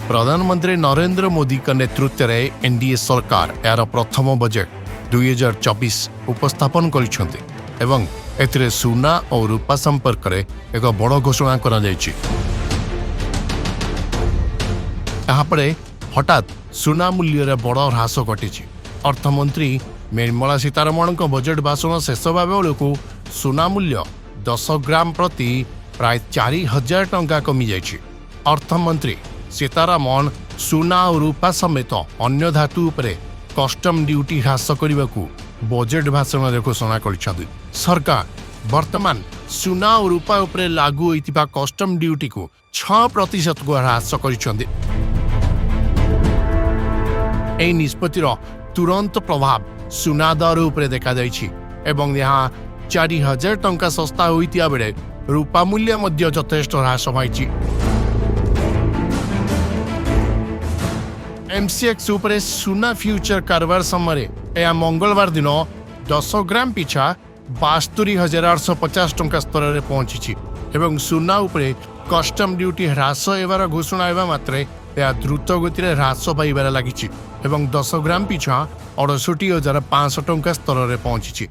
ପ୍ରଧାନମନ୍ତ୍ରୀ ନରେନ୍ଦ୍ର ମୋଦିଙ୍କ ନେତୃତ୍ୱରେ ଏନ୍ଡିଏ ସରକାର ଏହାର ପ୍ରଥମ ବଜେଟ୍ 2024 ଉପସ୍ଥାପନ କରିଛନ୍ତି ଏବଂ ଏଥିରେ ସୁନା ଓ ରୂପା ସମ୍ପର୍କରେ ଏକ ବଡ଼ ଘୋଷଣା କରାଯାଇଛି। ଏହାପରେ ହଠାତ୍ ସୁନା ମୂଲ୍ୟରେ ବଡ଼ ହ୍ରାସ ଘଟିଛି। ଅର୍ଥମନ୍ତ୍ରୀ ନିର୍ମଳା ସୀତାରମଣଙ୍କ ବଜେଟ୍ ଭାଷଣ ଶେଷ ହେବା ବେଳକୁ ସୁନା ମୂଲ୍ୟ 10 ଗ୍ରାମ ପ୍ରତି ପ୍ରାୟ 4000 ଟଙ୍କା କମିଯାଇଛି। ଅର୍ଥମନ୍ତ୍ରୀ ସୀତାରମଣ ସୁନା ଓ ରୂପା ସମେତ ଅନ୍ୟ ଧାତୁ ଉପରେ କଷ୍ଟମ ଡ୍ୟୁଟି ହ୍ରାସ କରିବାକୁ ବଜେଟ୍ ଭାଷଣରେ ଘୋଷଣା କରିଛନ୍ତି। ସରକାର ବର୍ତ୍ତମାନ ସୁନା ଓ ରୂପା ଉପରେ ଲାଗୁ ହୋଇଥିବା କଷ୍ଟମ ଡ୍ୟୁଟିକୁ 6 ପ୍ରତିଶତକୁ ହ୍ରାସ କରିଛନ୍ତି। ଏହି ନିଷ୍ପତ୍ତିର ତୁରନ୍ତ ପ୍ରଭାବ ସୁନା ଦର ଉପରେ ଦେଖାଯାଇଛି ଏବଂ ଏହା 4000 ଟଙ୍କା ଶସ୍ତା ହୋଇଥିବା ବେଳେ ରୂପା ମୂଲ୍ୟ ମଧ୍ୟ ଯଥେଷ୍ଟ ହ୍ରାସ ପାଇଛି। ଏମ୍ସିଏକ୍ସ ଉପରେ ସୁନା ଫ୍ୟୁଚର କାରବାର ସମୟରେ ଏହା ମଙ୍ଗଳବାର ଦିନ 10 ଗ୍ରାମ ପିଛା 72,850 ଟଙ୍କା ସ୍ତରରେ ପହଞ୍ଚିଛି ଏବଂ ସୁନା ଉପରେ କଷ୍ଟମ ଡ୍ୟୁଟି ହ୍ରାସ ହେବାର ଘୋଷଣା ହେବା ମାତ୍ରେ ଏହା ଦ୍ରୁତ ଗତିରେ ହ୍ରାସ ପାଇବାରେ ଲାଗିଛି ଏବଂ 10 ଗ୍ରାମ ପିଛା 68,500 ଟଙ୍କା ସ୍ତରରେ ପହଞ୍ଚିଛି।